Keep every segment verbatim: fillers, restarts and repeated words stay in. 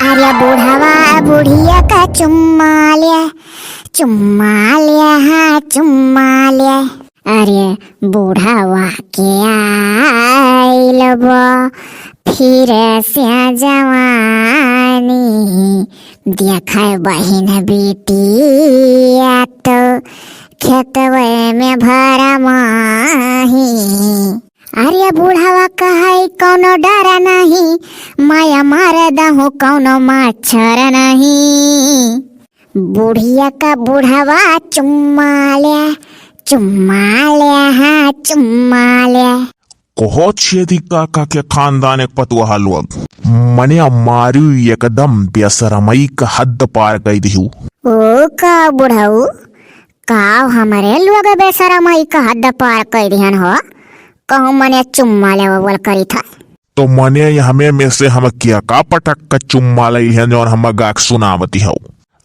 अरे बुढ़वा बुढ़िया का चुम्मा ले, चुम्मा ले, हाँ चुम्मा ले। अरे बुढ़वा के आइल बा फिर से जवानी, देखे बहिन बिटिया तो खेतवे में भरमाही। अरे बुढ़वा कहै कौनो डर नहीं, माया मार दहूँ कौनो मच्छर नहीं। बुढ़िया का बुढ़वा चुम्मा ले, चुम्मा ले, हाँ चुम्मा ले। कहो छेदी काका के खानदान एक पतुआ लोग, मने मारू एकदम बेशरमई का हद पार कइ दिहू। ओ का बुढ़ऊ, का हमरे लोग बेशरमई का हद पार कइ दिहन हो? कहूँ मने चुम्मा लेवे बोल करी था। तो मने हमें में से हम क्या का पटक का चुम्मा लइहन जौन हम गाक सुनावती हौ?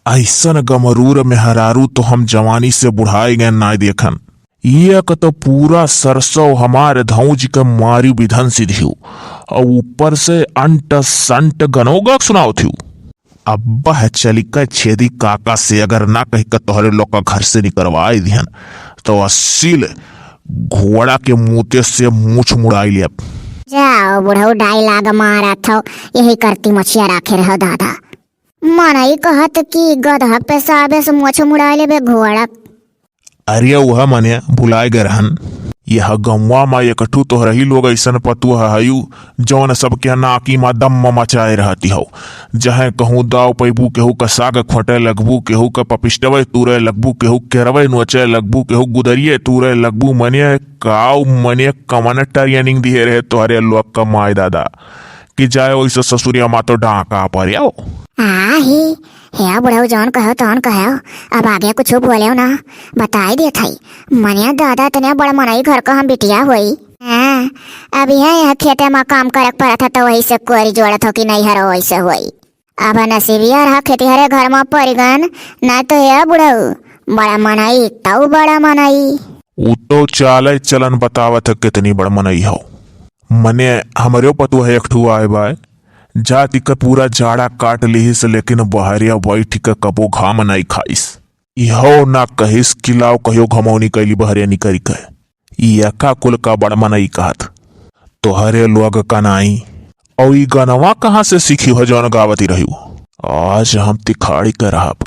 ऐसन गमरूर मेहरारू तो हम जवानी से बुढ़ाई गए नाय देखन। एक तो पूरा सरसों हमार धौंज के मारी विधन सीधी हूँ, और ऊपर से अंट संट गनो गाक सुनावत हूँ। अब बह चली के छेदी काका से अगर ना कही के तोहरे लोग का घर से निकरवाई दिहन, तो असील घोड़ा के मूते से मूछ मुड़ाई लेब। जाओ बुढ़ऊ, डायलॉग मारत हो, यही करती मछिया राखे रहो दादा। मनई कहत कि गदहा पेशाबे से मूछ मुड़ाई लेबे घोड़ा। अरे उह मने भुलाए गए रहन, यह गौवा मा एकठू तोहरही लोग ऐसन पतुआ हयू, जौन सबके नाकी मा दम मचाए रहती हौ। जहें कहूँ दाव पैबू, केहू का साग खोटे लगबू, केहू का पपिस्टवे तूरे लगबू, केहू केरवे नोचे लगबू, केहू गुदरिये तूरे लगबू। मने काव मने कमन ट्रेनिंग दिए रहे तोहरे लोग का माय दादा कि जाए वैसे ससुरिया मा तो डाका पर आओ। आही, हे बुढ़ऊ जौन कहो तौन कहो, अब आगे कुछ बोले ना, बताई देत हई। मने दादा तने बड़ मनई घर का हम बिटिया होई। हाँ, अब यहाँ, यहाँ खेते मा काम करे के पड़त है तो वही से कोरी जोड़त हो कि नहीं हरो वैसे होई। अब नसीबिया रहा खेतिहरे घर मा परिगन, ना तो हे बुढ़ऊ, बड़ा मनई, तऊ बड़ा मनई। उ तो चाले चलन बतावत है कितनी बड़ मनई हो। मने हमरे पतुआ है एक ठू आए बाय, जाति का पूरा जाड़ा काट लिहिस, लेकिन बहरिया बैठ के कबो घाम नहीं खाइस। इहो ना कहिस कि लाओ कहियो घमौनी कैली बहरे निकरी के। ई एका कुल का बड़ मनई कहत। तोहरे लोग का नाई। औ ई गनवा कहाँ से सीखी हो जौन गावती रही हो? आज हम तिखाड़ी के रहब।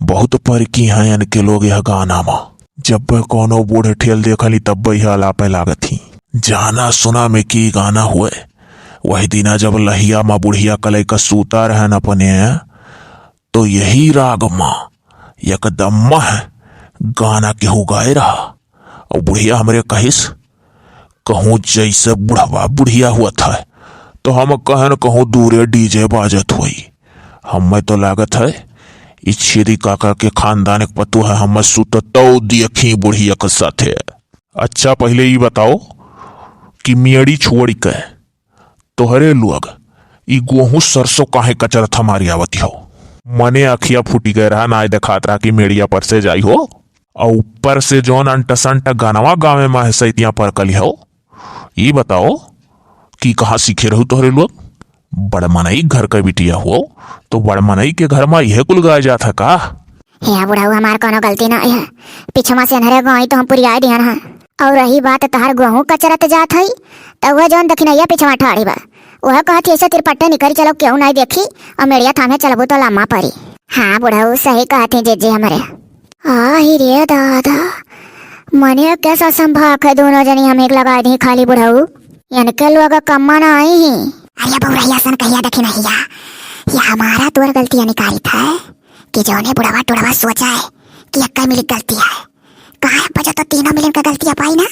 बहुत परकी हैं इनके लोग यह गाना मा। जब कौनो बूढ़ ठेल देखली तब यह अलापे लागत ही। जाना सुना में की गाना हुए। वही दिना जब लहिया मा बुढ़िया कलई का सूता रहन अपने, तो यही राग मा एकदम मह गाना केहू गाए रहा। और बुढ़िया हमरे कहिस, कहूँ जैसे बुढ़वा बुढ़िया हुआ था, तो हम कहन कहूँ दूरे डीजे बाजत हुई। हमें तो लागत है, ई छेदी काका के खानदान के पतुआ है, हमें सुततौ देखी बुढ़िया के साथे। अच्छा, पहिले ई बताओ कि मेड़ी छोड़ी के तोहरे लोग ई गोहूँ सरसों काहे कचरत हमारी आवती हो? मने अखिया फूटी गए रहा, नाय देखात रहा कि मेड़िया पर से जाई हो। और ऊपर से जौन अंट संट गनवा गावे मा है सैतिया पर कली हो। ई बताओ कि कहाँ सीखे रहू तोहरे लोग? बड़ मनई घर का बिटिया हो, तो बड़ मनई के घर मा इहे कुल गाए जात है का? हे बुढ़ऊ, हमार कौनो गलती ना है, पिछवा से अन्हरे गाई तो हम पुरियाए दिहन है। और रही बात तहार गोहूँ कचरत जात हई, तो वह जौन दखिनैया पिछवा ठाड़ी बा, वह कहत ही, "ऐसे तिरपट्टे निकरी चलो, केहू नाई देखी, और मेड़िया थामे चलबू तो लम्मा परी।" हाँ बुढ़ऊ, सही कहत ही जीजी हमरे। आही रे दादा, मने कैसा संभाक है, दोनों जनी हम एक लगा दी खाली बुढ़ऊ। इनके लोग कम्मा ना आई ही। अरे बउरहिया सन कहिया दखिनैया, ये हमारा तोर गलतिया निकारित है कि जौने बुढ़वा टुढ़वा सोचा है कि एक्का मिली गलती है। कहाँ है बजो तो तीनों मिलन का गलतिया पाई ना,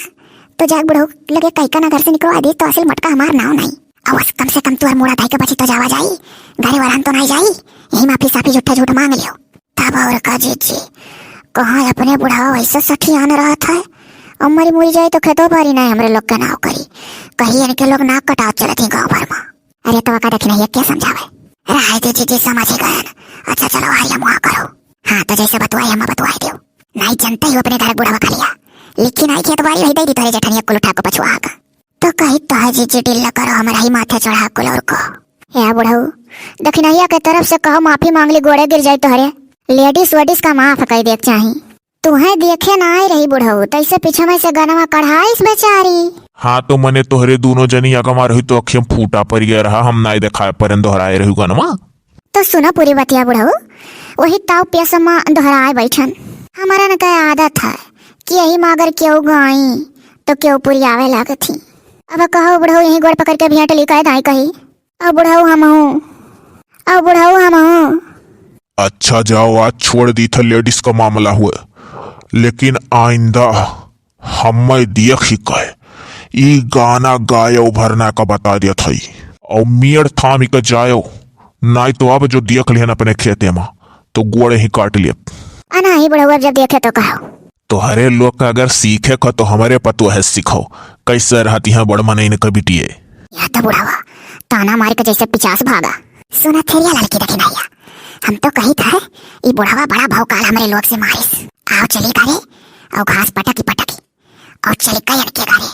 तो जाग बुढ़ऊ लगे कई का ना घर से निकलवा दी तो असल मटका हमार नाव नहीं। अब बस कम से कम तोर मुड़ा धाई के बची तो जावा जाई, घरे वालान तो नहीं जाई, यही माफी साफी झूठा झूठ मांग लियो। तब और का जीजी, कहाँ अपने बुढ़ावा वैसे सठियान रहत है, अम्मरी मुरी जाए तो खेतो बारी नहीं हमरे लोग के नाव करी, कहीं इनके लोग नाक कटावत चलत ही गाँव भर मा। अरे तो का दखिनैया क्या समझावे, रहे दे जीजी, समझ ही गए। अच्छा चलो आर्या मुआ करो। हाँ तो जैसे बतुआई हम बतुआई दो, नहीं जनते ही अपने घर बुढ़ावा खा लिया, लेकिन आई खेत बारी वही दे दी तोरे जेठनिया कुल उठा को पछुआ का। तो कही तो है जीजी, डील न करो, हमरा ही माथे चढ़ा कुल और को। हे बुढ़ऊ, दखिनहिया के तरफ से कहो माफी मांग ली, गोड़े गिर जाई तोहरे। लेडीज वेडीज का माफ कई देक चाही। तुहे देखे ना आई रही बुढ़ऊ, तैसे पीछे में से गनवा कढ़ाइस बेचारी। हाँ, तो मने तोहरे दूनो जनी अगवा रही तो अखियम फूटा पड़ गया रहा, हम नाई देखाए परन दोहराए रही गनवा। तो सुनो पूरी बतिया बुढ़ऊ, वही ताव पियस मा दोहराए बैठन। हमरन का आदत है कि यही मा अगर केहू गाई तो केहू पुरियावे लागत ही। अब कहो बुढ़ऊ, यही गोड़ पकड़ के भेंट ली कहे दाई कही। अब बुढ़ऊ हम हूँ, अब बुढ़ऊ हम हूँ। अच्छा जाओ, आज छोड़ दी था लेडीज का मामला हुए, लेकिन आइंदा हमें दियक ही कहे, ई गाना गायो भरना का बता दिया था। और मियर थाम ही का जायो, नाई तो अब जो दियक लिहन अपने खेते मा, तो गोड़े ही काट लियत। अना ही बुढ़ऊ, अब जब देखे तो कहो। तोहरे लोग का अगर सीखे क तो हमरे पतोह से सीखो, कैसे रहती हैं बड़ मनई न कबिटिए। या तो बुढ़ावा ताना मार के जैसे पिचास भागा। सुना थेरिया लड़की दखिनहिया, हम तो कही था ई बुढ़ावा बड़ा भौकाल हमरे लोग से मारिस। आओ चली घरे, और घास पटकी पटकी, और चली गई इनके घरे,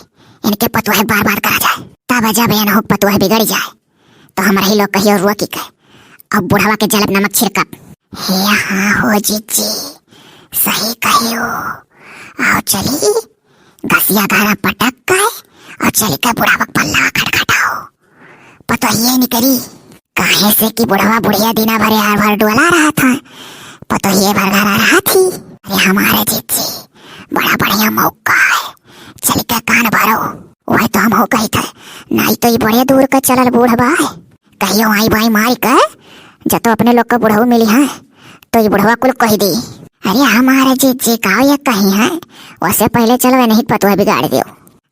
इनके पतोह बार बार करा जाए। तब जब एनहुक पतोह बिगड़ जाए, तो हमरा ही लोग कहियो रोकी के, अब बुढ़वा के जलब नमक छिड़कब। हे हाँ हो जीजी, सही कहियो। आओ चली, घसिया घरा पटक के, और चली के बुढ़वा के पल्ला खटखटाओ। पतोहिए निकरी, काहे से कि बुढ़वा बुढ़िया दिना भरे हर भर डोला रहा था, पतोहिए भर घरा रहा थी। अरे हमारे जीजी, बड़ा बढ़िया मौका है, चली के कान भरो। वही तो हम हो कही थे, नाई तो ई बड़े दूर का चलल बूढ़ बा है। कहियो आई बाई मारी के, जतो अपने लोग का बुढ़ऊ मिली है, तो ई बुढ़वा कुल कही दी। अरे हमारे जीजी का ये कही है, वसे पहले चलवे नहीं पतोह बिगाड़ दियो।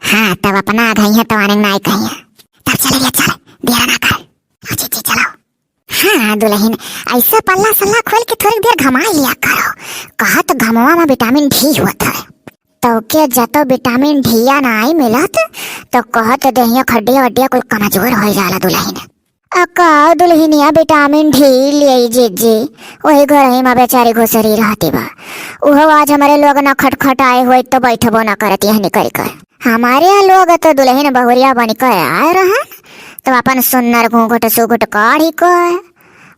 हाँ, तब अपना आ गई है तो आने नाई कही है। तब चले गया, चल, देर ना कर। हाँ जीजी, चलो। हाँ दुलहिन, ऐसा पल्ला सल्ला खोल के थोड़ी देर घमा लिया करो। कहत घमवा में विटामिन डी होत है। तो के जतो विटामिन डी या नाई मिलत, तो कहत देहिया खड्डिया वड्डिया कुल कमजोर हो जाला दुलहिन। आ का दुलहिनिया विटामिन डी ले जीजी, वही घर ही में बेचारी घुसरी रहती बा। उहो आज हमरे लोग ना खटखटाए होई तो बैठबो ना करती है निकल कर। हमारे यहाँ लोग तो दुलहिन बहुरिया बन के आए रहन, तो अपन सुन्नर घूंघट सुघट काढ़ी के,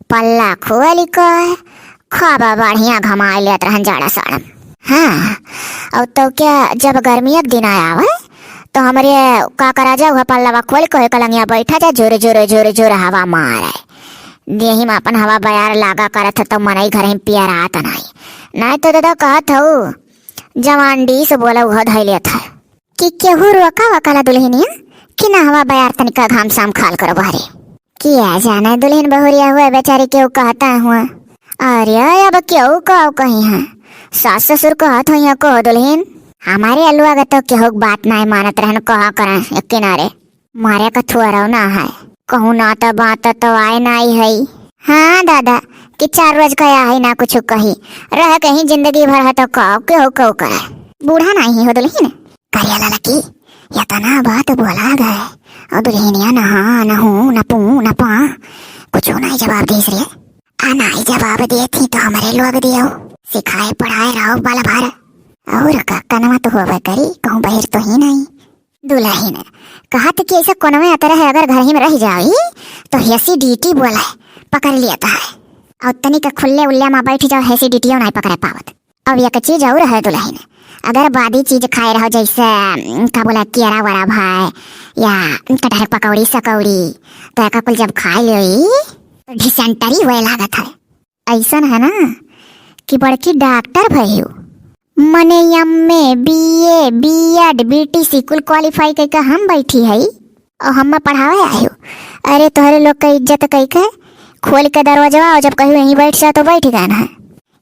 पल्ला खोली के, खूब बढ़िया घमाए लेत रहन जाड़ा साड़म। हाँ, और तो क्या, जब गर्मिया के दिन आवे, तो हमरे का करा जा, वह पल्लवा खोल के कलंगिया बैठा जा, जोरे जोरे जोरे जोरे हवा मारे। देही में अपन हवा बयार लागा करत, तो मनई घर ही पियरात नाई। नाई तो दादा कहत हऊ, जवान डी से बोला उह धैले था। कि केहू रोका वकाला दुलहिनिया कि ना हवा बयार तनिका घाम साम खाल करो बहरे। किया जाने दुलहिन बहुरिया हुआ बेचारी केहू कहता हुआ। अरे अब केहू कहू कही है, सास ससुर कहत हुई है, कहो दुलहिन। हमारे अलुआ के तो केहू के बात नाई मानत रहन, कहा करन एक किनारे। मारे का थुअरौ ना है, कहूँ ना तो बात तो आए नाई है। हाँ दादा, कि चार रोज का है ना कुछ कही, रह कहीं जिंदगी भर है तो कहू केहू केहू करे। बूढ़ा नाई ही हो दुलहिन। करिया ललकी, यतना बात बोला गए, और दुलहिनिया न हाँ, न हूँ, न पू, न पा, कुछो नाई जवाब देस रे। आ नाई जवाब देत ही तो हमरे लोग दियो, सिखाए पढ़ाए रहो बल भर। और का कनवा तो होवे करी, कहूँ बहिर तो ही नाई। दुलहिन, कहत कि ऐसे कोनवे अतरे है, अगर घर ही में रह जाई, तो एसिडिटी बोले, पकड़ लिया तो है। और तनिक खुल्ले उल्ले में बैठ जाओ, एसिडिटियो नाई पकड़े पावत। अब एक चीज और है दुलहिन, अगर बादी चीज खाए रहो, जैसे, उम, का बोला, केरा वेरा भाई या कटहर पकौड़ी सकौड़ी, तो एका कुल जब खाए लेई, तो डिसेंटरी हुए लागत है। ऐसन है ना कि बड़की डॉक्टर भइयो, मने M A, B A, B Ed, B T C कुल क्वालिफाई कइके हम बैठी हई और हम्मा पढ़ावे आयो। अरे तोहरे लोग का इज्जत कइके खोल के दरवाजवा और जब कहियो यहीं बैठ जा तो बैठ गए ना।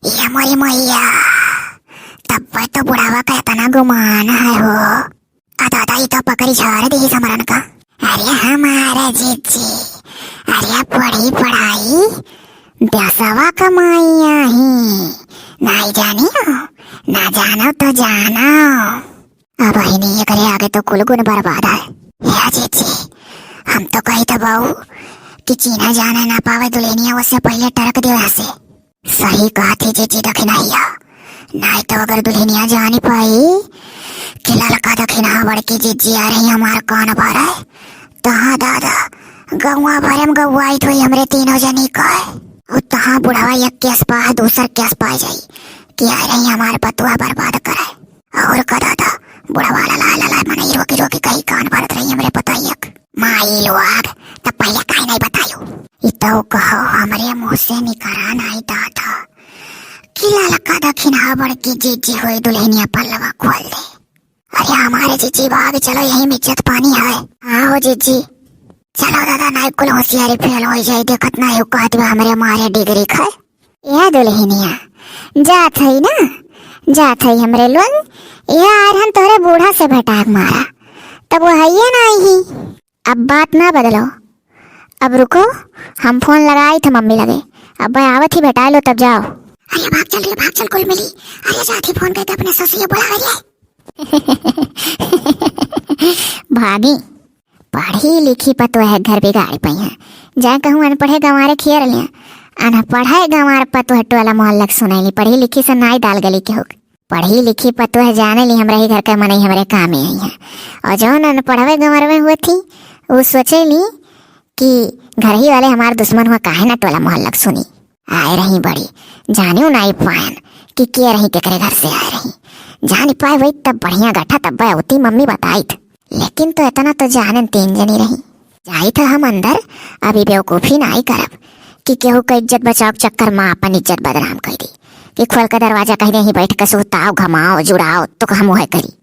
ये मोरी मैया, तब तो बुढ़ावा का इतना गुमान है हो। आ दादा, ई तो पकड़ी झाड़ देही समरन का। अरे हमारे जीजी, अरे पढ़ी पढ़ाई, देसवा कमाई आही। नाई जानियो, ना जानो तो जानो। अब बहिनी एकरे आगे तो कुल गुण बर्बाद है। हे जीजी, हम तो कही था बहू कि चीन्हा जाने ना पावे दुल्हनिया, उससे पहले टरक दे यहाँ से। सही कहत ही जीजी दखिनहिया, नाई तो अगर दुल्हनिया जानी पाई कि ललका दखिनहा बड़की जीजी आ रही हमार कान भरे, तो हाँ दादा, गौवा भरे में गौवाइत होई हमरे तीनों जनी का। उ तहाँ बुढ़वा एक केस पा है, दूसर केस पा जाई कि आए रही हमार पतोह बर्बाद करे। और का दादा, बुढ़वा ललाए ललाए मनई रोकी रोकी कही कान भरत रही हमरे पतोहिया के। माई लोग, तब पहिले काहे नहीं बतायो? ई तो कहो हमरे मुँह से निकरा नहीं दादा कि ललका दखिनहा बड़की जीजी होई दुल्हनिया पल्लवा खोल दे। अरे हमारे जीजी भाग चलो, यही में इज्जत पानी है। हाँ हो जीजी। चलो दादा, नाई कुल होशियारी फेल हो जाए, देखत ना हो कहत बा हमरे मारे डिग्री खाए। या दुल्हनिया, जात है ना, जात है हमरे लोग, या आरहन तोहरे बूढ़ा से भेटाक मारा, तब वो है ये ना ही। अब बात ना बदलो, अब रुको, हम फोन लगाई थे मम्मी लगे, अब आवत ही भेटा लो तब जाओ। अरे भाग चल रे, भाग चल, कुल मिली। अरे जात ही फोन करके अपने ससुर बोला रे। भागी, पढ़ी लिखी पतोह है घर बिगाड़ी पई है। जाए कहूँ अनपढ़े गंवारे खियर लिया। अनपढ़े गंवार पतोह टोला मोहल्ला के सुनैली, पढ़ी लिखी से नाई दाल गली के होक। पढ़ी लिखी पतोह जाने ली हमरा ही घर के मनई हमरे कामे आई है। और जौन अनपढ़वे गंवारवे हुए थी, वो सोचे ली कि घर ही वाले हमार दुश्मन हुआ, काहे ना टोला मोहल्ला के सुनी। आए रही बड़ी, जाने नाई पायन कि के रही केकरे घर से आए रही। जानी पाए वही तब बढ़िया गठा तब होती मम्मी बताइत। लेकिन तो इतना तो जानन तीन जनी रही। जाइत हम अंदर, अभी बेवकूफी नाई करब कि केहू के इज्जत बचाव के चक्कर में अपन इज्जत बदनाम कर दी कि खोल के दरवाजा कहीं नहीं बैठ के सुताओ, घमाओ, जुड़ाओ, तो हम वह करी।